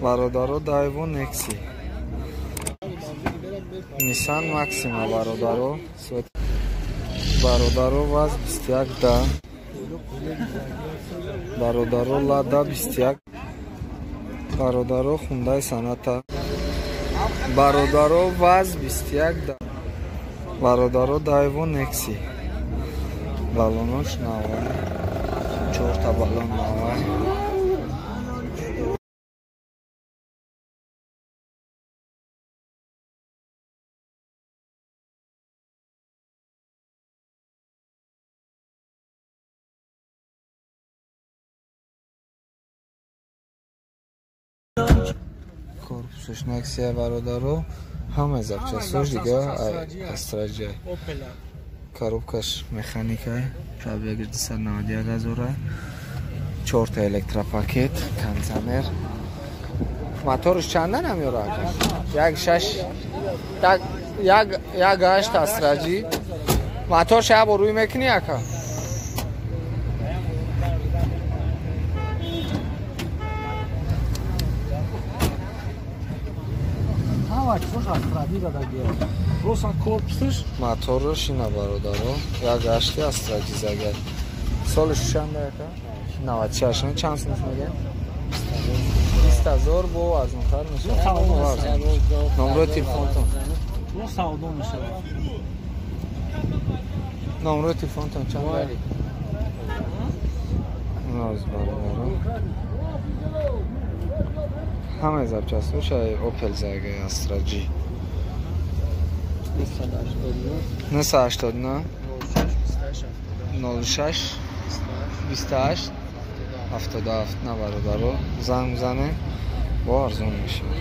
Бародаро Дайво Некси. Nissan Maxima бародаро. Бародаро ВАЗ 21 да. Бародаро Лада 21. Бародаро Hyundai Sonata. Бародаро ВАЗ 21 да. Бародаро Дайво Некси. Балонош нава. Чорта балон нава. Корпусш Нексия бародаро, ҳамаи запчастҳош дига Астраҷай. Коробкаш механикай, пробегаш 291 ҳазора, чорта электропакет, кондиционер. Моторш чанда намёра ака? Як шаш, як як ҳашт Астраҷи. Моторш як бор рӯй мекунӣ ака? Моторш ина бародаро, як ҳашти Астраҷи загар. Солиш чанда ака? 96. Чанд сум мегӯяд? 20 ҳазор бо арзонтар мешавад. Номрои телефонтон. Номрои телефонтон чанд? Наз бародаро. Ҳамаи запчастҳош Opel зага Astra G. 989 06 28 77. На бародаро, занг мезанем, бо арзон мешавад.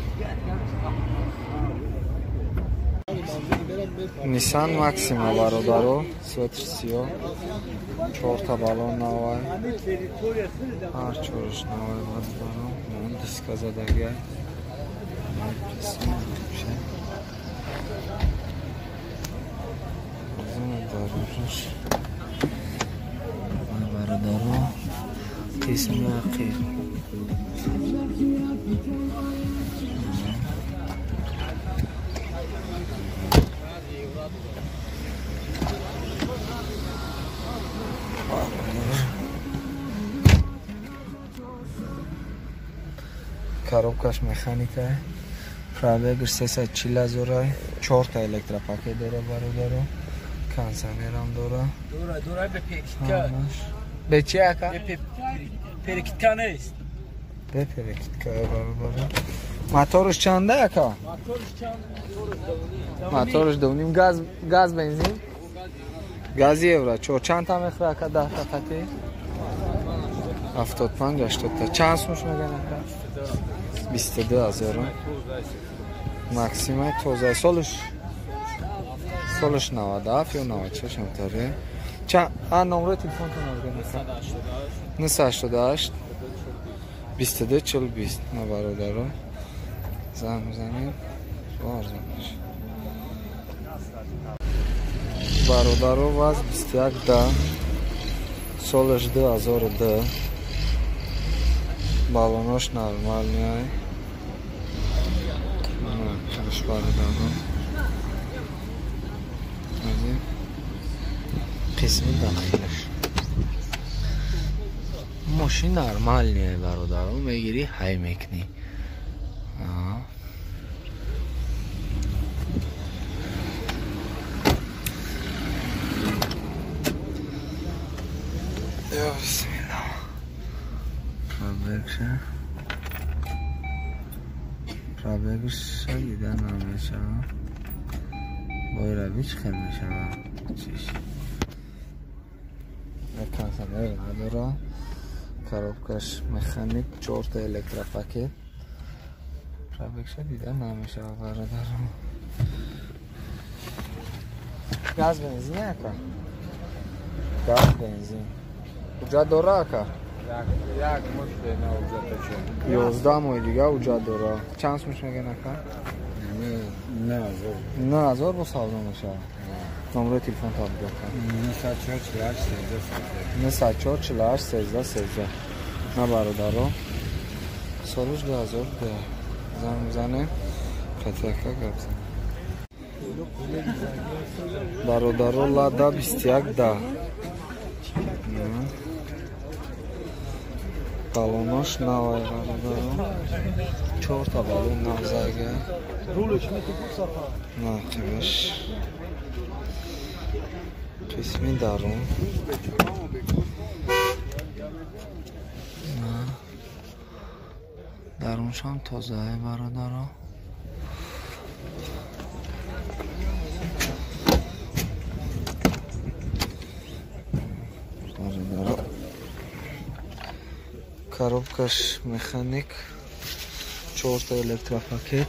Nissan Maxima бародаро, светр сиёҳ, чорта балон навай, ҳар чораш навай бародаро, диска задагай. Бародаро, қисми ақир. Коробкаш механика, пробегаш 340 ҳазора, чорта электропакет дора бародаро, кондиционерам дора. Дора бе перекидка. Бе чи ака? Бе перекидка нест. Бе перекидка бародаро. Моторш чанда ака? Моторш чанд? Моторш 2.5 газ, газ бензин? Гази евро. Чор чанд та мехӯра ака 10 та қати? 75 80 та. Чанд сумш мегӯян ака? 22 ҳазор. Максима тоза. Солиш 97 ё 96 ҳамтаре. Чанд номрои телефонтон мегӯян ака? 988 22 40 20. На бародаро, занг мезанем, бо арзон мешавад. Бародаро ВАЗ 21 да, солаш 2002, балонош нормальный. Қараш бародаро. Қисми дахилаш. Мошин нормальный бародаро, мегирӣ ҳай мекунӣ. Я бисмилла. Пробегша дида намешавад. Бойрави чӣ хел мешавад? Чиш. Кондиционер надора. Коробкаш механик, чорта электропакет. Пробегша дида намешавад бародаро. Газ бензин ака? Газ бензин. Уҷа дора ака? Як моҳ на уҷа тача. 11 моҳи дига уҷа дора. Чанд сумш мегӯян ака? 9000. 9000 бо савдо мешавад. Номрои телефон та буд ака? 904 48 13 13. 904 48 13 13. На бародаро, Солиш 2010. Занг мезанем, қатияка гап занем. Бародаро Лада 21 да. Балонош навай бародаро. 4 та балон навзайга. Нақибаш. Қисми дарун. Даруншам тозае бародаро. Бародаро. Коробкаш механик. 4 та электропакет.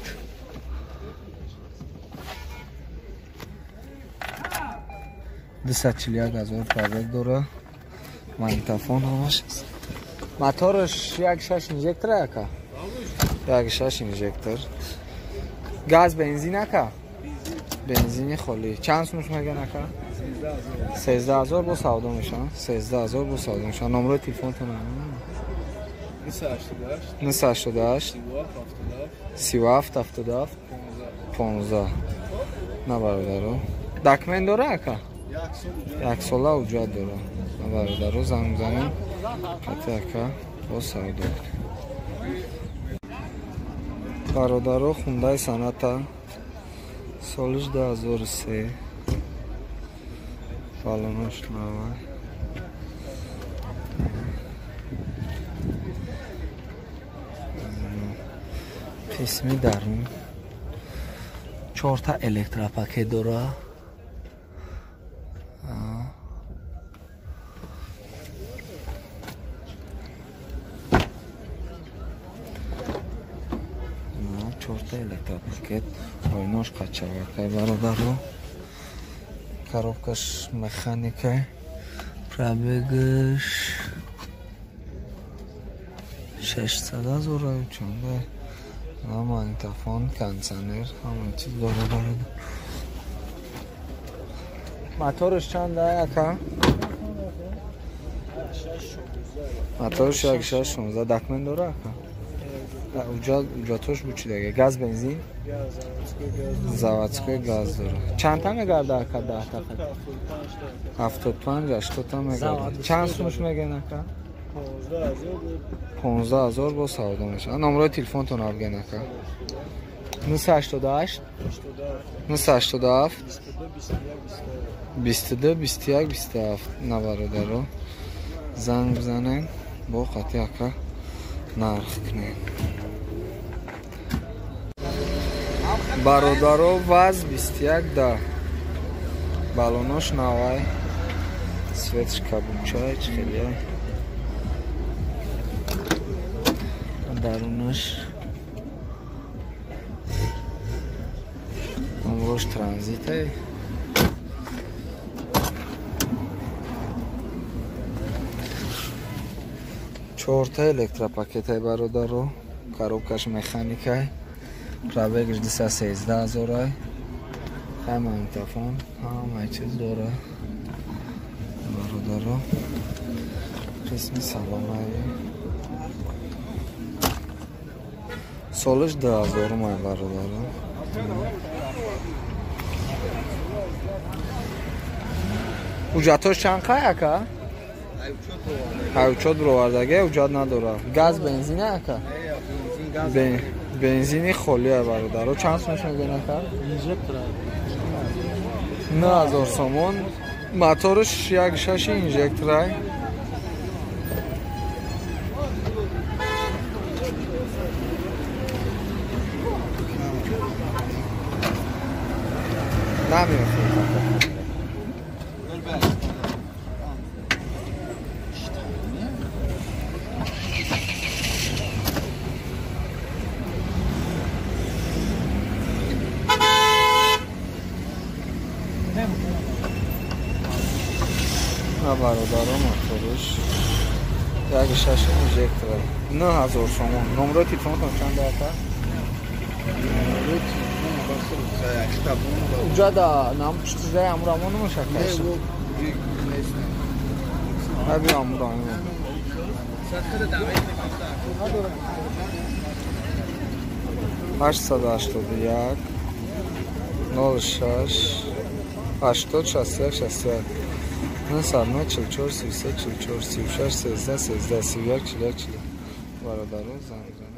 241 000 пробег дора. Магнитофон ҳамаш. Мотораш 1.6 инжектор ака? 1.6 инжектор. Газ бензин ака? Бензини холӣ. Чанд сумаш меган ака? 13 000 бо савдо мешавад. 13 000 бо савдо мешавад. Номерои телефонтон 988 37 77 15. На бародаро. Документ дора ака? Як сола ҳуҷҷат дора. На бародаро, занг мезанем. Қати ака бо савдо. Бародаро Хундай Соната солиш 2003. Балонош навай. Қисми дарун. 4 та электропакет дора. 4 та электропакет. Ойнош қачавакай бародаро. Коробкаш механика. Пробегаш 600 000 чунда. Магнитофон, кондиционер, ҳама чиз дора бародар. Мотораш чанда ака? Мотораш 1.6 16. Документ дора ака? Ҳуҷҷатош бучидаге. Газ бензин? Заводской газ дора. Чандта мегарда ака 10 та? 75 80 та мегарда. Чанд сумаш мегӯен ака? 15 000 бо савдо мешавад. Номерои телефонтон абген ака. 988 987 22 21 27. На бародаро, занг бизанем, бо қати ака нарх кунем. Бародаро ВАЗ 21 да. Балонош навай. Светш кабучай хеле. Дарунаш номрош транзитай. 4 та электропакетай бародаро. Коробкаш механикай. Пробегаш 213 000-ай. Хай магнитофон, ҳамаи чиз дора. Бародаро. Қисми салонай. Солиш 2000-май бародаро. Ҳуҷҷатош чанд қай ака? Ҳуҷҷат бировардаге, ҳуҷҷат надора. Газ бензин ака? Бензини холия бародаро. Чанд сум мегӯен ака? 9000 сомон. Мотораш 1.6 инжекторай. Намеохӯрд. На бародаро, мотораш 1.6 инжектора. 9000 сомон. Номерои телефонатон чанд ака? Уҷада нам пуштизаи амурамо намешакаш. Аби амурамо. 881 06 80 61 61 909 44 33 44 36 13 13 31 41 41. Бародарон, занг занед.